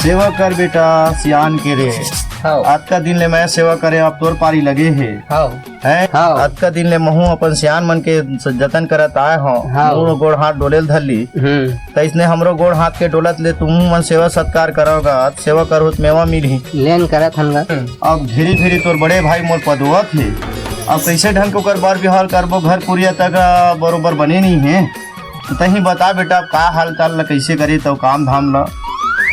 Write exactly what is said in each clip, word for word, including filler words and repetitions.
सेवा कर बेटा, सियान के रे। हव। अतका दिन ले मैं सेवा करे, अब तोर पारी लगे हे। हव। हैं? हव। अतका दिन ले महूं अपन सियान मन के स-, जतन करत आए हव। हव। मुड़ गोड़ हाथ डोले ल धर ली। हम्म। त इसने हमरो गोड़ हाथ के डोलत ले तुमू मन सेवा सत्कार करव गा, सेवा करहू त मेवा मिलही। लेन करत हन गा। अब धीरे धीरे तोर बड़े भाई मोर पदुवत हे। अब कइसे ढंग के ओकर बर बिहाव करबो, घर कुरिया तक बरोबर बने नइ हे। त तहीं बता बेटा, अब का हाल चाल ल कइसे करे तव काम धाम ल?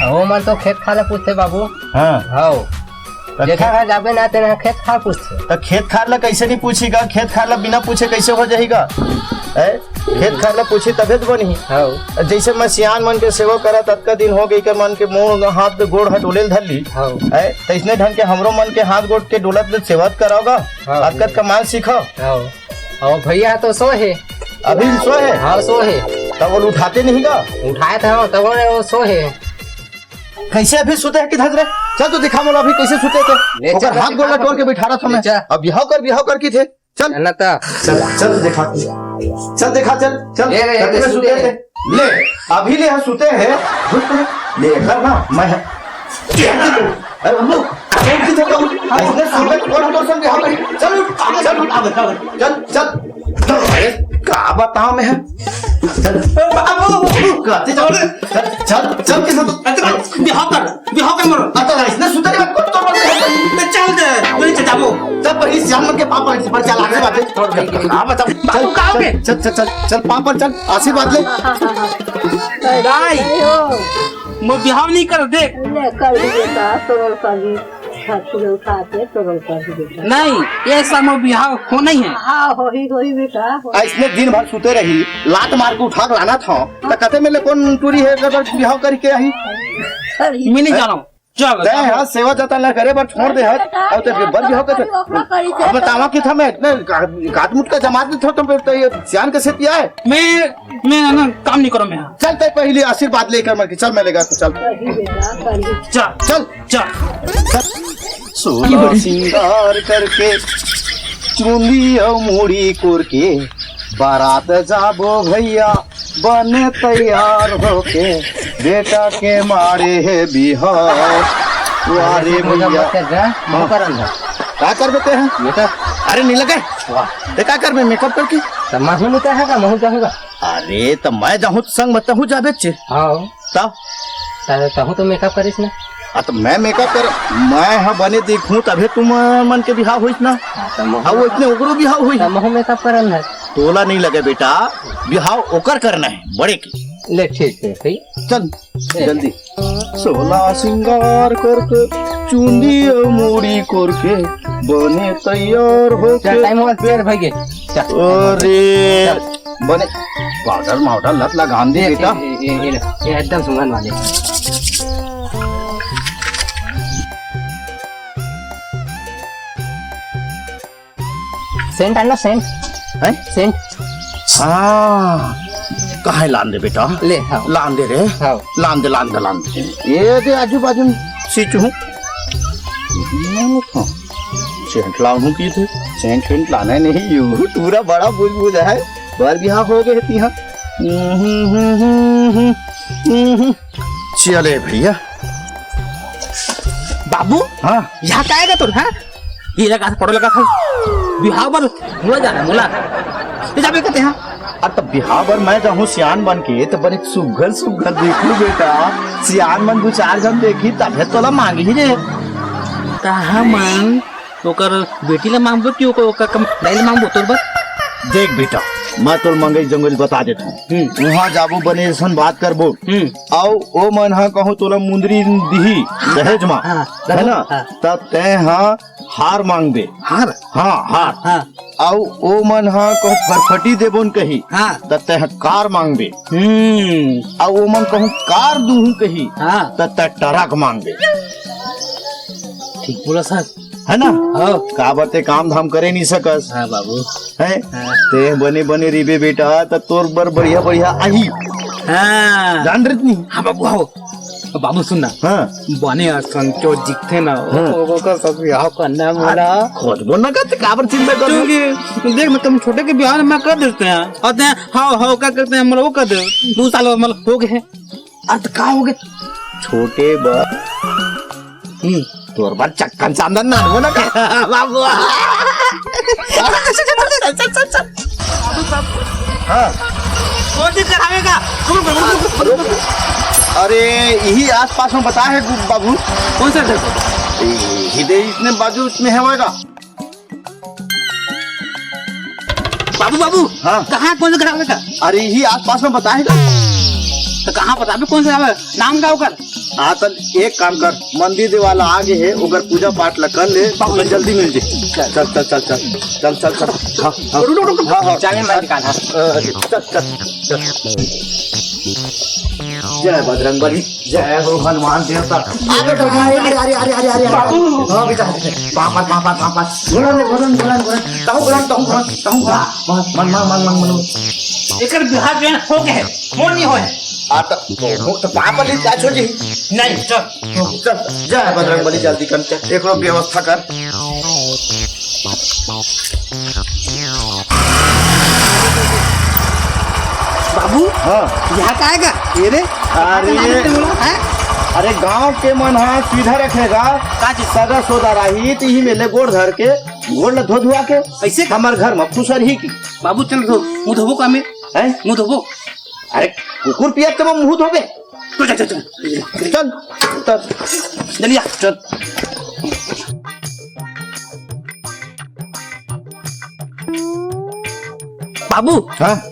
ओ मन तो खेत खार ल पूछथे बाबू। हाँ। हव। त देखा खेत घर जाबे ना तेन ह खेत खार पूछथे। त खेत खार ल कइसे नइ पूछही गा? खेत खार ल बिना पूछे कइसे हो जाही गा? ए? खेत खार ल पूछही तभे त बनही। हव। जइसे मैं सियान मन के सेवा करत अतका दिन हो गे, एकर मन के मुड़ हाथ गोड़ ह डोले ल धर ली। हव। ए? त इसने ढंग के हमरो मन के हाथ गोड़ के डोलत ले सेवा त करव गा। हव। अतका त कमाल सीखव। हव। अउ भैया तो सोए हे। अभी सोए हे? हाँ, सोए हे। त ओला उठाते नहीं गा? उठाए थे, हाँ, तब वो सोए हे। कइसे अभी सुते हे कि धज रे? चल तो दिखा मोला अभी कइसे सुते हे। ले ओकर चल, हाथ गोड़ ला दिखा। टोर के बिठा रहा था मैं। ले चल। अब बिहाव कर, बिहाव कर की थे। चल। ना ता। चल, चल दिखा। चल दिखा, चल, चल। ले, ले, चल, ले, सुते सुते हे। ले, अभी ले, हाँ, सुते हे। झूठ है। ले, कर ना, मैं अरे, उल्लू, कौन सी जगह उल्लू? इसने सुबह कौन तोर संग बिहाव करी? चल उठ, चल उठ, चल, चल। अरे, का बताओ मैं? चल, बाबू। कहते चल, चल, चल, चल, किसे तो अरे, बिहाव कर, बिहाव कर मोर। अरे, इसने सुतरी बात कौन तोर संग बिहाव करी? मैं चल दे, मैं चल जाबो। तब पहले सियान मन के पाँव पर, पर चल, आगे बात है। छोड़ दे। का बताओ? बाबू, चल, का हो गए? चल, चल, चल, चल, पाँव पर चल, आशीर्वाद ले। दाई। नहीं हो। मोर बिहाव नहीं कर, देख। ले, कर दी बेटा, तोरल कर दी। हाथ से उठा के तोरल कर दी बेटा। नहीं, ये सब मोर बिहाव हो नहीं है। हाँ, होही, होही बेटा, होही। अइसने दिन भर सुते रही, लात मार के उठा के लाना था, त कते में ले कौन टूरी है, अगर बिहाव करके आही? अरे। मैं नहीं जाना हूँ। चल, तैं जाओ। हाँ, सेवा जतन ला करे बर छोड़ दे हत, बेटा, अउ ते बेटा, बर बिहाव करके। ओखा करी अब बतावा कि था मैं इतने गा-, गात मुट का जमात में था, तो फिर तो ये सियान के सेती आए। मैं मैं ना काम नहीं करो मैं। चल, तैं पहले आशीर्वाद लेकर मर के चल, मैं लेगा तो चल। कही बेटा, कही। चल, चल, चल। सोला सिंगार करके, चुंदी अउ मुड़ी कोर के, बारात जाबो भैया, बने तैयार होके, बेटा के मारे हे बिहाव। वाह रे भैया। मत कर जा, हाँ। का करबे तैं? अरे नहीं लगे। वाह। तैं का करबे मेकअप करके? त महू नहीं कहेगा, महू कहेगा। अरे, त मैं जाहूँ त संग म तहूँ जाबे चे। हाँ। त? त-, तहूँ तो मेकअप करिस ना। आ, त मैं मेकअप कर, मैं ह बने दिखूँ, तभे तुम मन के बिहाव होइस ना। हाँ, त महू अब वो इतने ओकरो बिहाव होइस। त महू मेकअप करन है। तोला नहीं लगे बेटा, बिहाव ओकर करना है, बड़े के। ले, ठीक है, ठीक। चल, ले। जल्दी। सोला सिंगार करके, चुंदी अउ मुड़ी करके, बने तैयार होके। चल, टाइम हो गया, तैयार भइगे। चल। अरे, चल। बने, पाउडर माउडर लत लगान दे ये, बेटा। ये, ये, ये, ये, ये एकदम सुंगन वाले। सेंट आन ना, सेंट। हैं? सेंट। हाँ, कहाँ लान दे बेटा? ले, हाँ। लान दे रे। हाँ। लान दे, लान दे, लान दे। ये दे आजू बाजू में सींचहूँ। सेंट लाऊं की थे? सेंट, सेंट लाना नहीं, यू पूरा बड़ा बुझ बुझ है। बर बिहाव हो गए तिहा। चले भैया। बाबू, हाँ। यहाँ का आएगा तोर, हाँ? ये लगा था, पड़ो लगा था। बिहाव बर मोला जाना, मोला। ये जाबे कहते हैं। अरे, त बिहाव बर मैं जाहूँ सियान बन के, त बने सुघर सुघर देखहूँ बेटा। सियान मन दू चार झन देखही, तभे तोला मांगही रे। कहाँ मांग? ओकर बेटी ला मांगबो कि ओकर, ओकर कम-, दाई ला मांगबो तोर बर? देख बेटा, मैं तोर मंगई जंगई बता देत हूँ। हम्म। उहाँ जाबो, बने अइसन बात करबो। हम्म। अउ ओ मन ह कहूँ तोला मुंदरी दिही दहेज मा, हाँ, है ना? हाँ। त तैं ह हार मांगबे। हार? हाँ, हार। हाँ। अउ ओ मन ह कहूँ फरफटी देबोन कही, हाँ। त तैं ह कार मांगबे। हम्म। अउ ओ मन कहूँ कार दूहूँ कही, हाँ। त तैं ट्रक मांगबे। ठीक बोला साहब। है ना? हाँ। काबर तैं काम धाम करे नहीं सकस। हाँ बाबू। हैं? हाँ। तैं बने बने रहिबे बेटा, त तोर बर बढ़िया बढ़िया आही। हाँ। जान रही नहीं? हाँ बाबू, हाँ। बाबू सुन ना। हाँ। बने असन जो दिखथे ना, हाँ। ओ-, ओकर सब बिहाव करना है मोला। अरे, खोजबो ना करते, काबर चिंता कर? क्योंकि देख ना, तुम छोटे के बिहाव में कर देते हैं। और तैं, हाँ, हाँ, क्या करते हैं, मतलब वो कर दे। दो साल मतलब हो गए हैं। अरे, त का हो गए? छोटे बा। हम्म, तोर बर चक्कन चांदन नानबो ना का? बाबू। हाँ। कौन से चढ़ावे का? अरे, यही आसपास में बता है बाबू। कौन सा घर? यही दे, इतने बाजू में है होएगा। बाबू, बाबू। हाँ। कहाँ कौन सा घर आवे का? अरे, यही आसपास में बता है। तो कहाँ बताबे कौन सा आवे? नाम का ओकर? हाँ, तो एक काम कर, मंदिर दे वाला आगे है, ओकर पूजा पाठ ला कर ले, बाबू। ओकर जल्दी मिल जे। चल, चल, चल, चल, चल। चल, चल, चल। हाँ, हाँ। रुक, रुक, रुक, रुक। हाँ, हाँ। चाय में मैं निकाल, हाँ। अ, चल, चल, चल। जय बजरंग बली। जय हो हनुमान देवता। अरे, अरे, अरे, अरे, अरे, अरे। बाबू। हाँ, बेटा, वापस, वापस, वापस। घुरन, घुरन, घुरन, घुरन। ताहू घुरन, ताहू घुरन, ताहू घुरन। मन, मन, मन, मन, मन। एकर बिहार ट्रेन हो गए, फोन नहीं होए। आ, तो, तो, तो पापा ले जा छोड़ जी। नहीं, चल। चल, जय बजरंग बली, जल्दी कर, चल, एकरो व्यवस्था कर। बाबू, हाँ। यहाँ का आएगा? ये रे? अरे, हैं? अरे, गांव के मन हा सीधा रखेगा। का चीज? सगा सोदा रही, तो यही में ले गोड़ धर के, गोड़ ला धो धुआ के, ऐसे का? हमार घर में खुसर ही की। बाबू, चल धो, मुंह धोबो का में? हैं? मुंह धोबो। अरे, कुकुर पिया के मुंह धोबे? तो चल, चल, चल। चल, चल। जल्दी आ। चल। बाबू, हाँ?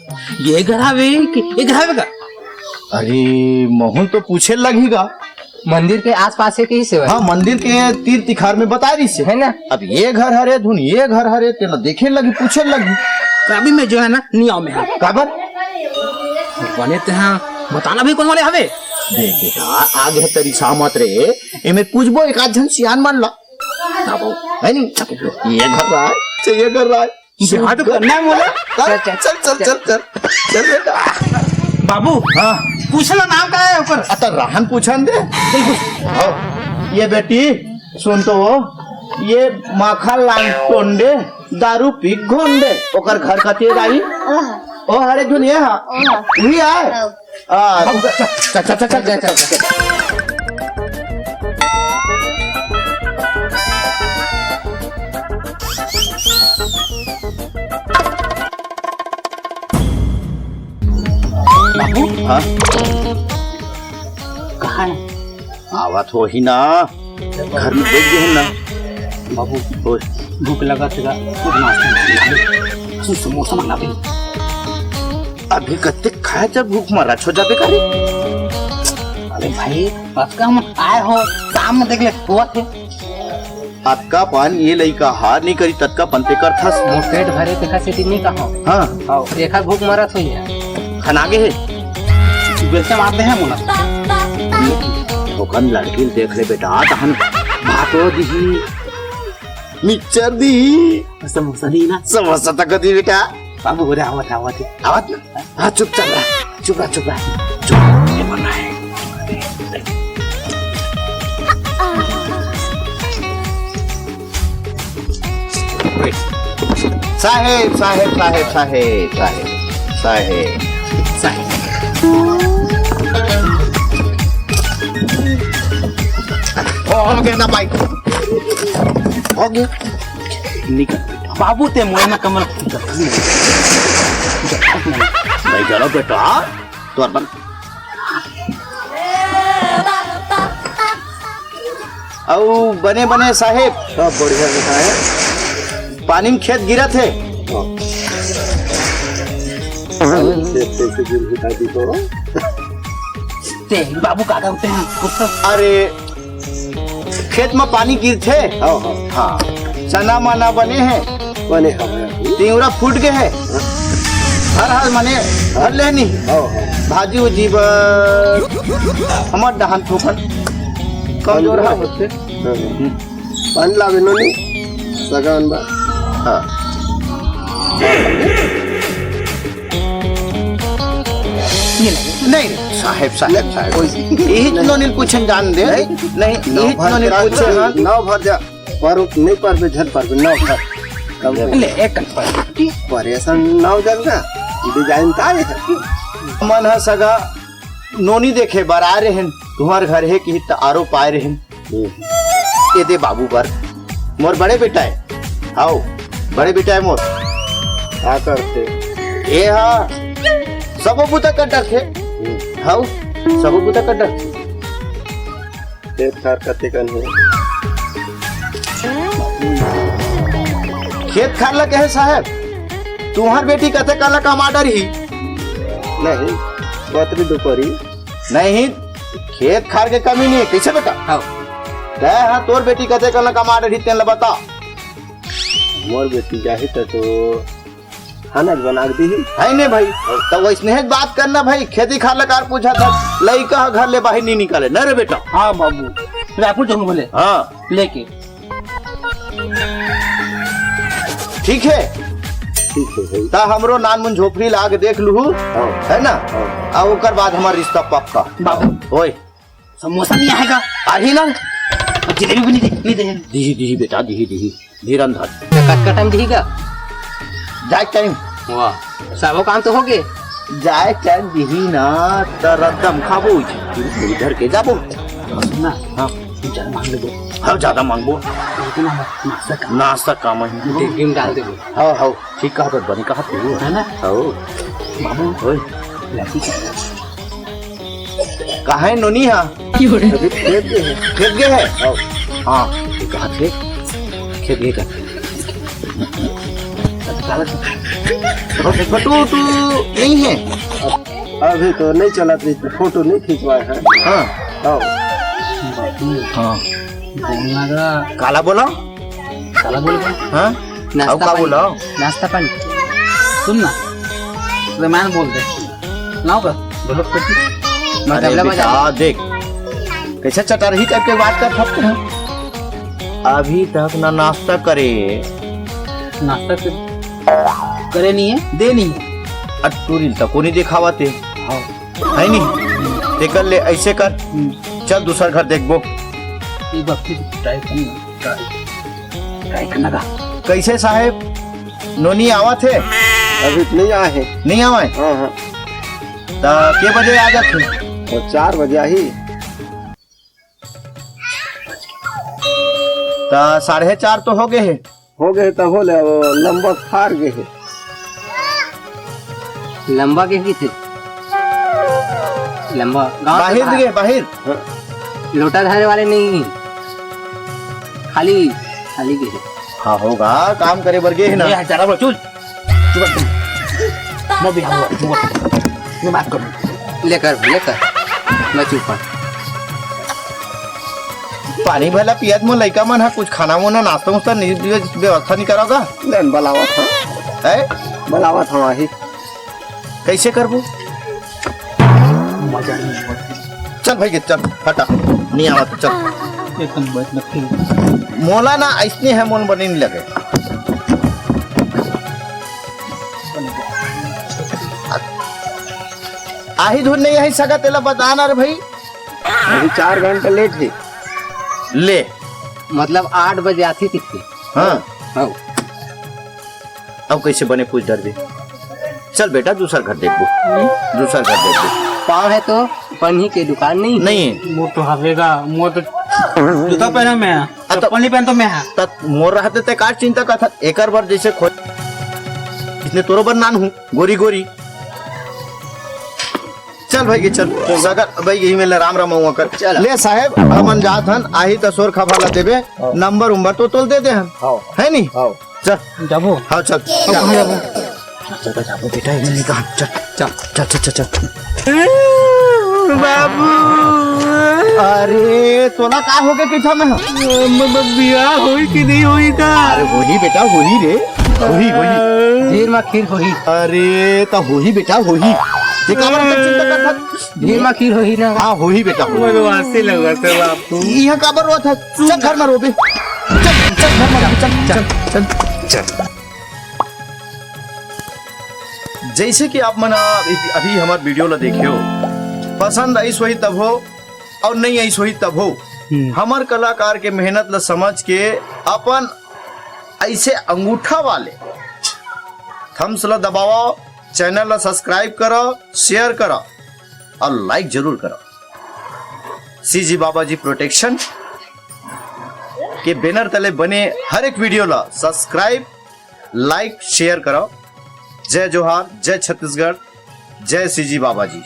ये घर आवे कि ये घर आवे का? अरे, महूं तो पूछे लगही गा। मंदिर के आसपास है कि सेवा? हाँ, मंदिर के तीर तिखार में बता रही से। है ना? अब ये घर हरे धुन, ये घर हरे, तेला देखे लगी, पूछे लगी। तो अभी मैं जो है ना, नहीं आऊँ मैं यहाँ। काबर? बने ते हाँ, बताना भी कौन वाले हवे? देख बेटा, आगे तेरी सामत रे, एमे पूछबो एक आध झन सियान मन ला। बाबू, है नहीं? ये घर रहा है, ये घर रहा है। यहाँ तो करना है मोला। चल, चल, चल, चल, चल, चल। चल बेटा। बाबू, हाँ। पूछला नाम का है ओकर? अतः रहन पूछन दे। बिल्कुल। हाँ। ये बेटी, सुन तो वो, ये माखा लाल टोंडे, दारू पी घोंडे, ओकर घर का तेज आई। ओ हरे दुनिया हा। वही आए। हाँ। आ, चल, चल, चल, चल, चल, चल, चल। बाबू? हाँ? कहाँ है? आवत होही ना, घर में बैठ गए ना। बाबू, ओए। भूख लगा तेरा, कुछ नाश्ता नहीं किया। कुछ समोसा मंगा दे। अभी कत्ते खाए जब भूख मरा छो जाबे करे। अरे भाई, अतका हम आए हो, शाम में देख ले, हुआ थे। अतका पान ये लइका हा नहीं करी, ततका पन ते करथस। मोर पेट भरे तेखर सेती नहीं कहा। हाँ। हाँ, एखर भूख मरत होई है। खाना आगे है। बेलचा मारते हैं मोला। ओकन लड़की देख ले बेटा, तहन भातो दिही, मिक्सचर दिही। समोसा दी ना। समोसा तक दी बेटा। बाबू, हो रहा, आवत, आवत है। आवत ना? हाँ, चुप चल रहा। चुप रहा, चुप रहा। चुप। ये बन रहा है। साहेब, साहेब, साहेब, साहेब, साहेब, साहेब, साहेब। हो, हो गया ना भाई। हो गया। निकल। बाबू ते मोए में कमल। भाई, चलो बेटा, तोर बन। अउ बने बने साहेब। सब बढ़िया बेटा है। पानी में खेत गिरत है। हाँ। खेत कैसे गिर गिरा दी तो? ते बाबू का करते हैं? अरे, खेत में पानी गिरथे। हाँ, हाँ। हाँ, चना माना बने हे। बने हवे अभी। तिंवरा फूट गए हे। हर हाल मने भर लेनी। हाँ, हाँ। भाजी उजी बर हमर डहान थोकन कमजोर बन हे। होथे। हाँ। पानी लावे नोनी, सगान बा। हाँ। नहीं, साहेब, साहेब, साहेब। कोई यही नोनी पूछन जान दे। नहीं, नहीं, नौ यही भर नोनी के पूछे, राख, हाँ। नौ भर जा। पर नहीं परबे, झन परबे, नौ भर। कम ले, एक कन पर। पर ऐसा नौ जन का डिजाइन का है। मन है सगा नोनी देखे बर आए रहेन, तुम्हर घर हे किही त आरो पाए रहेन। हम्म। ये दे बाबू बर, मोर बड़े बेटा हे। हाव, बड़े बेटा हे मोर। का करथे? ये हा, सबो बुता कर डरथे। हम्म। हाव, सबो बुता कर डरथे। खेत खार कतेकन हे? खेत खार ला कहे साहेब, तुम्हर बेटी कतेकन ला कमा डरही? नहीं, बतरी दुपरी। नहीं, खेत खार के कमी नहीं हे। कइसे बेटा? हाव। कहे हा, तोर बेटी कतेकन ला कमा डरही, तेन ला बता। मोर बेटी जाही त तो खाना बना के दीही। हे नहीं भाई, त वइसने ही बात करना भाई, खेती खार ला काबर पूछत हस, लइका ह घर ले बाहिर नहीं निकले, न रे बेटा? हाँ बाबू, रायपुर जाहूँ बोले। हाँ। लेके। ठीक हे? ठीक हे भाई। त हमरो नानमुन झोपड़ी ला आके देख लूहू, हाँ। हे ना? हाँ। अउ ओकर बाद हमर रिश्ता पक्का। बाबू। ओए। समोसा नहीं आएगा? आही ना। अउ जलेबी भी नहीं दे, नहीं दे। दीही, दीही बेटा, दीही, दीही। धीरन धर। त कतका टाइम दीही गा? जाए टाइम। वाह, सबो काम तो होगे। जाए टाइम दीही ना, त रद्दम खाबो, पूरी धर के जाबो। ना। हाँ। जादा मांग लेबो। हाँ, जादा मांगबो। लेकिन हम नाश्ता का। नाश्ता का मैं। डिग्गी में डाल देबो। हाँ, हाँ, ठीक कहत हस, बने कहत हस। हे ना? हाँ। बाबू। ओए। लड़की का। कहाँ हे नोनी हा? अभी खेत गे हे। खेत गे हे? हाँ। हाँ, ये कहाँ थे? खेत गे का? फोटो तो नहीं हे। अभी तो नहीं चलत हे, फोटो नहीं खिंचवाए हे। हाँ। हाँ। हाँ। बोलना का। काला बोला? काला बोल बे। हाँ? नाश्ता अउ का पानी। बोला? नाश्ता पानी। सुन ना, रामायण बोल दे। लाओ का? बोलो बेटी। मैं अरे तबला बजा बेटा, देख, कइसे चटरही टाइप के बात करत हस। अभी तक ना नाश्ता करे। नाश्ता के करे नहीं हे, दे नहीं हे। अ टूरी ल तको नहीं देखावत हे। हाँ। हे नहीं? तेकर ले अइसे कर, हम्म। चल दूसर घर देखबो। एक बार फिर ट्राई करना, ट्राई, ट्राई करना का। कइसे साहेब? नोनी आवत हे? अभी तो नहीं आए हे। नहीं आवे? हाँ, हाँ। त के बजे आ जाथे? वो चार बजे आही। त साढ़े चार तो होगे हे। होगे हे तभो ले, वो लंबा खार गे हे। लंबा गे हे किथे? लंबा गाँव के बाहिर बाहर। गे, बाहिर। हाँ। लोटा धरे वाले नहीं, खाली, खाली गे हे। हाँ, होगा, काम करे बर गे हे ना। ये हजारा बोल, चुल। चुप कर। मैं भी हाँ, चुप कर। मैं बात करूँ। लेकर, लेकर। मैं चुप हूँ। पानी भला पियत मोर लइका मन ह, कुछ खाना वाना, नाश्ता उस्ता नहीं, व्यवस्था नहीं करोगा? नहीं, बलावत हूँ। है? बलावत हूँ, आही। कइसे करबो? मजा नहीं आवत। चल भाई, चल, हटा, नहीं आवत, चल। एकदम बैठ लग। मोला ना अइसने हे, मोला बने नहीं लगे। आही धुन नहीं आही सकत, तेला बता ना रे भाई। अभी चार घंटा लेट हे। ले। मतलब आठ बजे आथे किथे? हाँ। हाँ। अब कइसे बने पूछ डरबे? चल बेटा, दूसर घर देखबो। दूसर घर देखबो। पाँव हे तो पन्नी के दुकान नहीं? नहीं हे। मोर तो हवे गा, मोर तो जूता पहना मैं। हाँ, तो चप्पल नहीं पहनतो मैं। त मोर रहते ते का चिंता करथस? एकर बर जइसे खोज, इसने तोरो बर नान हूँ, गोरी गोरी। चल भाई के चल, सगर भाई यही मेला राम राम हुआ कर। चल। ले साहेब, हमन जात हन, आही त सोर खबर ला देबे, हाँ। नंबर उम्बर तो तोल दे दे हन। हाँ। हे नी? हाँ। चल। जाबो? हाँ, चल। अब कहाँ जाबो? चल, चल, जाबो बेटा, ये नहीं कहाँ। चल, चल, चल, चल, चल, चल। बाबू। अरे, तोला का होगे पीछा में? म-, म-, बियाह होई कि नहीं होई ता? अरे, होही बेटा, होही रे। होही, होही। देर मा खीर होही। अरे, त होही बेटा, होही। ये काबर अतका चिंता करत हस? देर मा खीर होही ना। हाँ, होही बेटा, होही। बदमाशी लगत हे बापू। इहाँ काबर रोत हस? चल घर मा रो बे। चल, चल घर मा रो, चल, चल, चल, चल। जइसे कि आप मन अभी, अभी हमर video ला देखे हो, पसंद आइस होही तभो अउ नहीं आइस होही तभो। हम्म। हमर कलाकार के मेहनत ला समझ के अपन अइसे अंगूठा वाले thumbs ला दबावा, channel ला subscribe करा, share करा। और like जरूर करो। सीजी बाबा जी प्रोटेक्शन के बैनर तले बने हर एक वीडियो ला subscribe, like, share करो। जय जोहार, जय छत्तीसगढ़, जय सीजी बाबा जी।